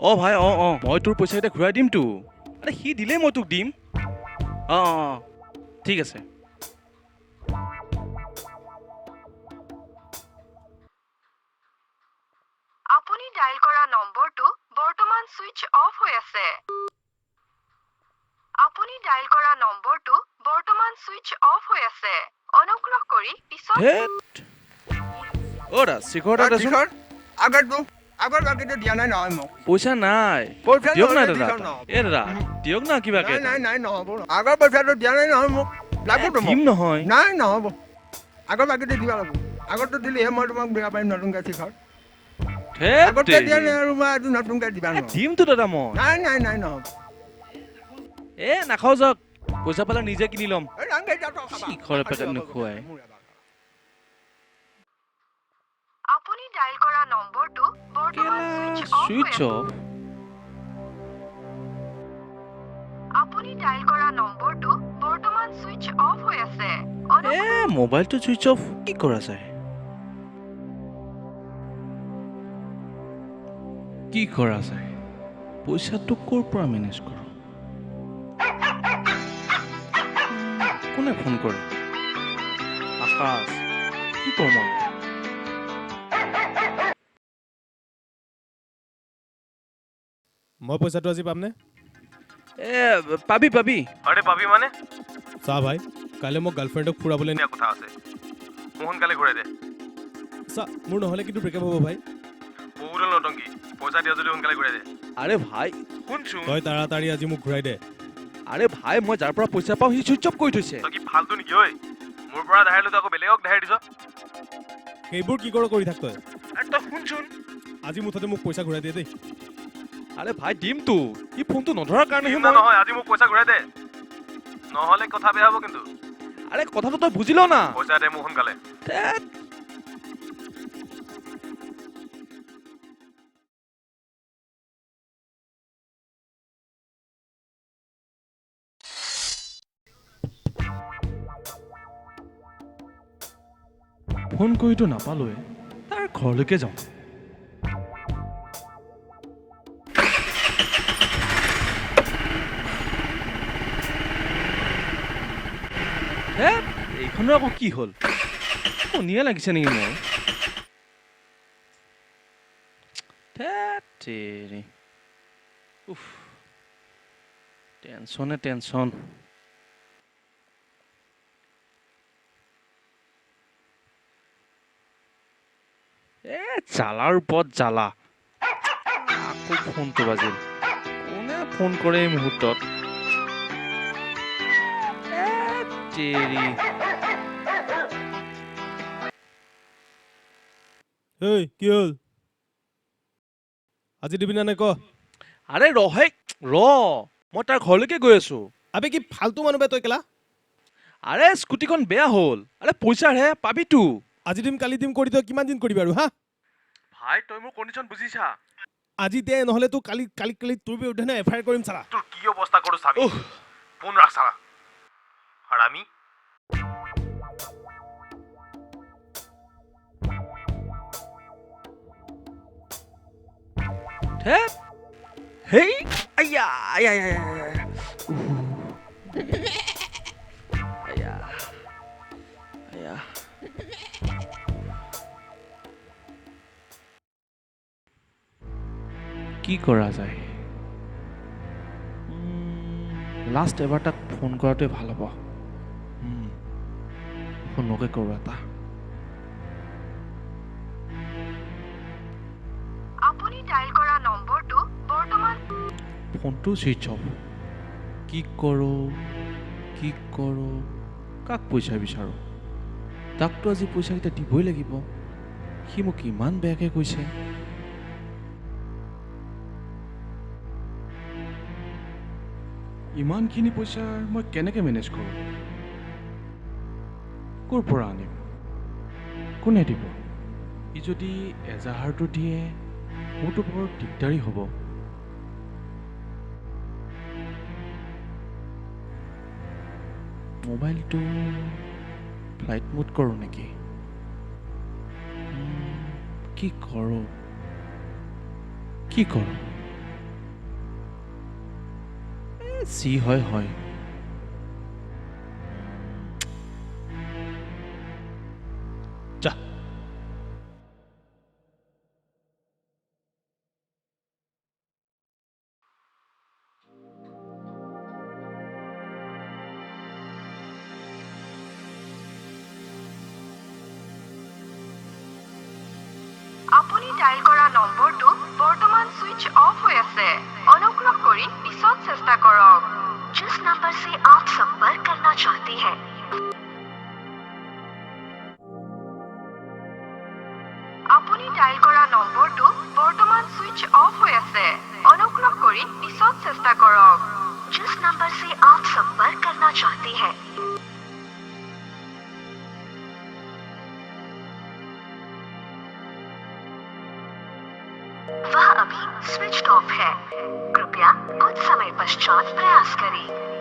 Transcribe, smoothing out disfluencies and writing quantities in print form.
অঁ ভাই, অঁ অঁ, মই তোৰ পইচাকেইটা ঘূৰাই দিমতো। আৰে সি দিলেই মই তোক দিম। অঁ অঁ অঁ, ঠিক আছে। আপুনি ডায়েল কৰা নম্বৰটো বৰ্তমান ছুইচ অফ হৈ আছে। আপুনি ডায়েল কৰা নম্বৰটো বৰ্তমান ছুইচ অফ হৈ আছে। অনুগ্ৰহ কৰি পিছত ধেৎ, অ' দা, শিখৰ এটা দেচোন। শিখৰ, আগৰটো আগৰ বাকীটো দিয়া নাই নহয় মোক। পইচা নাই। পইচা দিয়ক না নহ'লে দাদা। শিখৰ নহ'ব। এ দাদা, দিয়ক না কিবাকে। নাই নাই নাই, নহ'ব। আগৰ পইচাটো দিয়া নাই নহয় মোক, লাগবতো মোক। দিম নহয়। নাই, নহ'ব। আগৰ বাকীটো দিব লাগিব। আগৰটো দিলেহে মই তোমাক দিব পাৰিম নতুনকৈ শিখৰ। ধেৎ আগতে দিয়া তেৰি। নাই আৰু মই আজি নতুনকৈ দিবা এ, নোৱাৰো। দিমতো দাদা মই। নাই নাই নাই, নহ'ব। এ নাখাওঁ যাওক, পইচা পালে নিজে কিনি ল'ম। এই ৰাং কেইটা তই খাবা। শিখৰ এপেকেট নোখোৱাই। আপুনি ডায়েল কৰা নম্বৰটো বৰ্তমান ছুইচ অফ হৈ ছুইচ আছে। অফ। আপুনি ডায়েল কৰা নম্বৰটো বৰ্তমান ছুইচ অফ হৈ আছে। এ মোবাইলটো ছুইচ অফ, কি কৰা যায়? কি কৰা যায়? পইচাটো ক'ৰ পৰা মেনেজ কৰোঁ? কোনে ফোন কৰে? আকাশ। কি কম আৰু? মই পইচাটো আজি পামনে? এ পাবি পাবি। আৰে পাবি মানে? চা ভাই, কাইলৈ মই গাৰ্লফ্ৰেণ্ডক ফুৰাবলৈ নিয়া কথা আছে, মোক সোনকালে ঘূৰাই দে। চা, মোৰ নহ'লে কিন্তু ব্ৰেকআপ হ'ব ভাই। বহুত হ'ল নটংকি, পইচা দিয়া যদি সোনকালে ঘূৰাই দে। আৰে ভাই শুনচোন। তই তাড়াতাড়ি আজি মোক ঘূৰাই দে। আৰে ভাই, মই যাৰ পৰা পইচা পাওঁ সি ছুইচ অফ কৰি থৈছে। তই কি ফাল্টু নেকি ঐ? মোৰ পৰা ধাৰ লৈ তই আকৌ বেলেগক ধাৰ দিছ। সেইবোৰ কি কৰ কৰি থাক তই। আৰে তই শুনচোন। আজি মুঠতে মোক পইচা ঘূৰাই দে দেই। আৰে ভাই দিমতো, সি ফোনটো নধৰাৰ কাৰণেহে দিম না মই। নহয়, আজি মোক পইচা ঘূৰাই দে, নহ'লে কথা বেয়া হ'ব কিন্তু। আৰে কথাটো তই বুজি ল না। পইচা দে মোক সোনকালে। ধেৎ। ফোন কৰিতো নাপালোৱে, তাৰ ঘৰলৈকে যাওঁ। ধেৎ, এইখনৰ আকৌ কি হ'ল? ফণীয়ে লাগিছে নেকি মোৰ? ধেৎ তেৰি, উফ, টেনচনে টেনচন। এ জ্বালাৰ ওপৰত জ্বালা। আকৌ ফোনটো বাজিল। কোনে ফোন কৰে এই মুহূৰ্তত? এ তেৰি। ঐ কি হ'ল? আজি দিবি না নাই ক? আৰে ৰহে ৰ, মই তাৰ ঘৰলৈকে গৈ আছো। আবে কি ফাল্টু মানুহ বে তই কেলা। আৰে স্কুটিখন বেয়া হ'ল, আৰে পইচাৰহে পাবিতো। আজি দিম কালি দিম কৰি তই কিমান দিন কৰিবি আৰু? হা ভাই, তই মোৰ কণ্ডিশ্যন বুজিছা। আজি দে, নহ'লে তোৰ কালি কালি কালি তোৰ বিৰুদ্ধে না এফ I R কৰিম চালা। তোৰ কি অৱস্থা কৰোঁ চাবি। উফ। ফোন ৰাখ চালা, হাৰামি। ধেৎ, হেই, আইয়া আইয়া আইয়া আইয়া, উহ। আইয়া আইয়া। কি কৰা যায়? লাষ্ট এবাৰ তাক ফোন কৰাটোৱে ভাল হ'ব। ফোনকে কৰোঁ এটা। আপুনি ডায়েল কৰা নম্বৰটো বৰ্তমান ফোনটো ছুইচ অফ। কি কৰোঁ কি কৰোঁ? কাক পইচা বিচাৰোঁ? তাকতো আজি পইচাকেইটা দিবই লাগিব। সি মোক ইমান বেয়াকৈ কৈছে। ইমানখিনি পইচাৰ মই কেনেকৈ মেনেজ কৰোঁ? ক'ৰ পৰা আনিম? কোনে দিব? সি যদি এজাহাৰটো দিয়ে মোৰতো বৰ দিগদাৰী হ'ব। মোবাইলটো ফ্লাইট মোড কৰোঁ নেকি? কি কৰোঁ কি কৰোঁ? যি হয় হয়। যা। আপুনি ডায়েল কৰা নম্বৰটো বৰ্তমান ছুইচ অফ হৈ আছে। অনুগ্ৰহ কৰি পিছত চেষ্টা কৰক। जिस नंबर से आप संपर्क करना चाहते हैं, আপুনি ডায়েল কৰা নম্বৰটো বৰ্তমান ছুইচ অফ হৈ আছে। অনুগ্ৰহ কৰি পিছত চেষ্টা কৰক। जिस नंबर से आप संपर्क करना चाहते हैं, वह अभी स्विच ऑफ है। कृपया कुछ समय पश्चात प्रयास करें।